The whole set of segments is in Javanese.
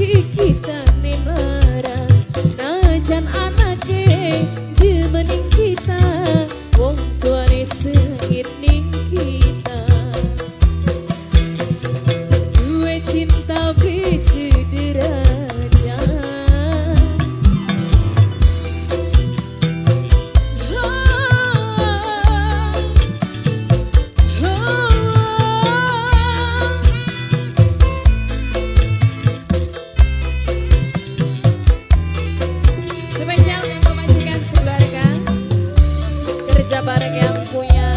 sugih kitane mlarat. Najan anake demening kita, wong tuane sengit ning kita. Duwe cinta beli sederajat. Spesial untuk majikan sekeluarga, kerja bareng yang punya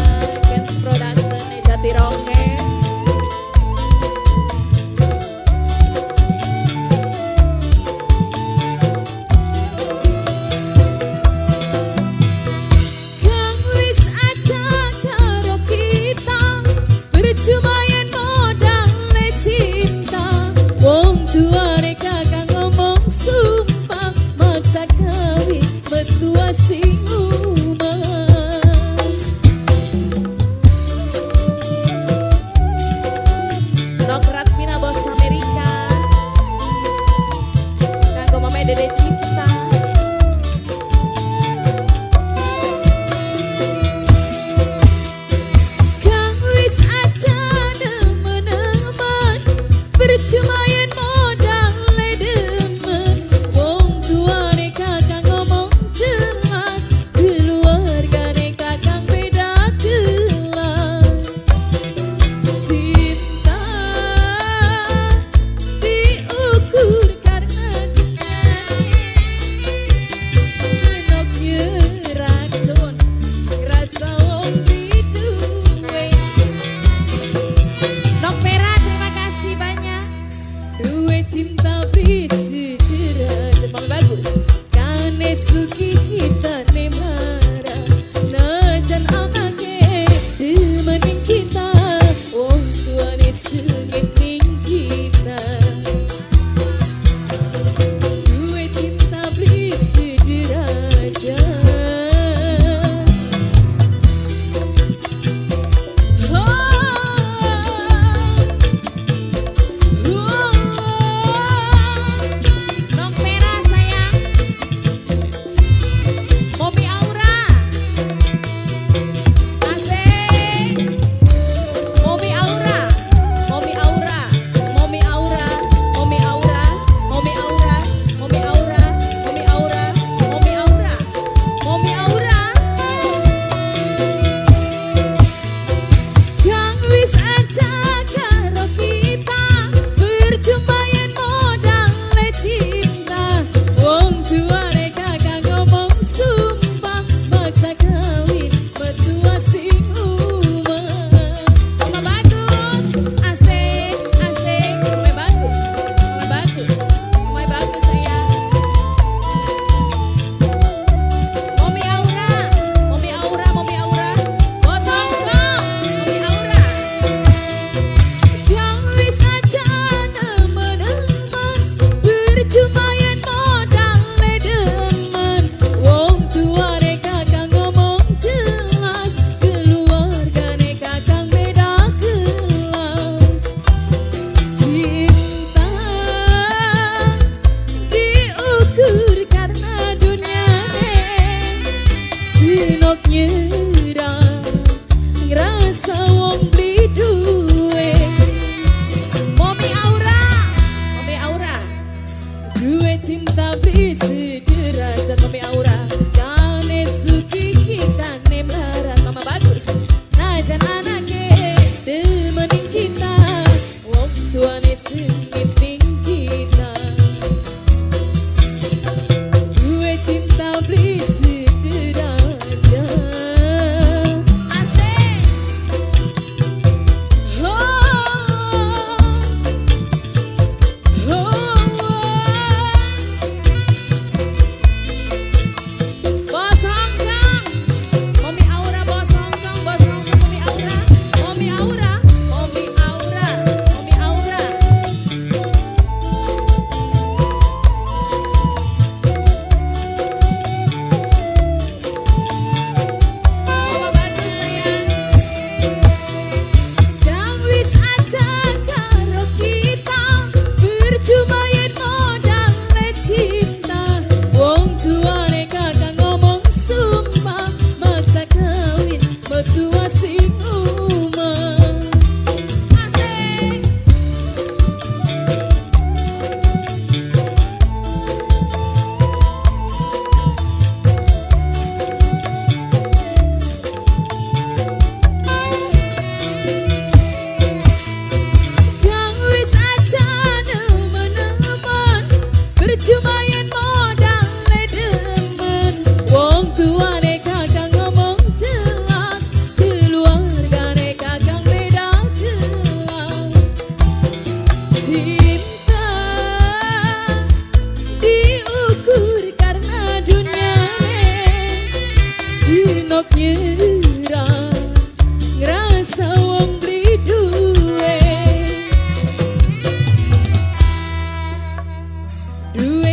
Kens Production Jatiroke. Kang wis aja karo kita, percuma yen modal cinta. Wong tuane kakang ngomong sumpah, maksa kawin metua sing omah. Nok Ratmina bos Amerika, kanggo mame Dede Cinta. Kang wis aja nemen-nemen, percuma yen modal demen. Wong tuane kakang ngomong jelas, keluargane kakang beda kelas. Cinta diukur karena dunyane, nok nyerak sun ngrasa wong beli duwe. Nok Merah, terima kasih banyak. Duwe cinta beli sederajat. Mami bagus. Kane sugih kitane mlarat, najan anake demening kita, wong tuane sengit ning kita. Duwe cinta beli sederajat. Nok Merah sayang, Momi Aura, asik. Momi Aura, Momi Aura, Momi Aura, Momi Aura, Momi Aura, Momi Aura, Momi Aura, Momi Aura, Momi Aura. Kang wis aja karo kita, percuma yen modal cinta. Wong tuane kakang ngomong sumpah, maksa kawin metua sing omah. Mama bagus, asik, asik, mama bagus, mama bagus, mama bagus sayang. Momi Aura, Momi Aura, Momi Aura, bosong Momi Aura. Kang wis aja nemen-nemen, percuma yen modal demen. Wong tuane kakang ngomong jelas, keluargane kakang beda kelas. Cinta diukur karena dunyane, sinok nyerah ngrasa wong beli duwe. Momi Aura, Momi Aura, duwe cinta beli sederajat. Momi Aura, kane sugih kitane mlarat. Mama bagus, najan anake demening kita, wong tuane sengit ning kita. Duwe cinta beli sederajat. Asik. Oh, oh, oh.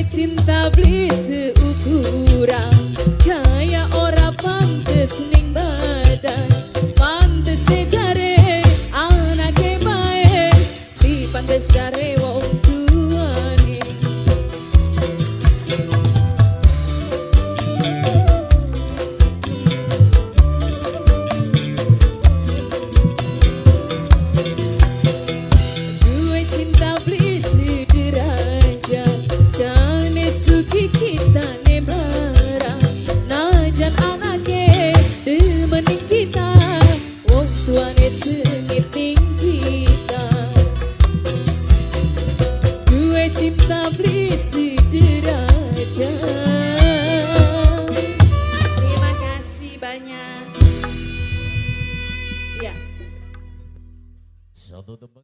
Duwe cinta beli seukuran, kaya ora pantes ning badan. Pantes jare anake bae, di pantes jare wong tuane. Duwe cinta beli sederajat, kane suki kita ne melarat. Najan anake demening kita, wong tuane sengit ning kita. Duwe cinta beli sederajat.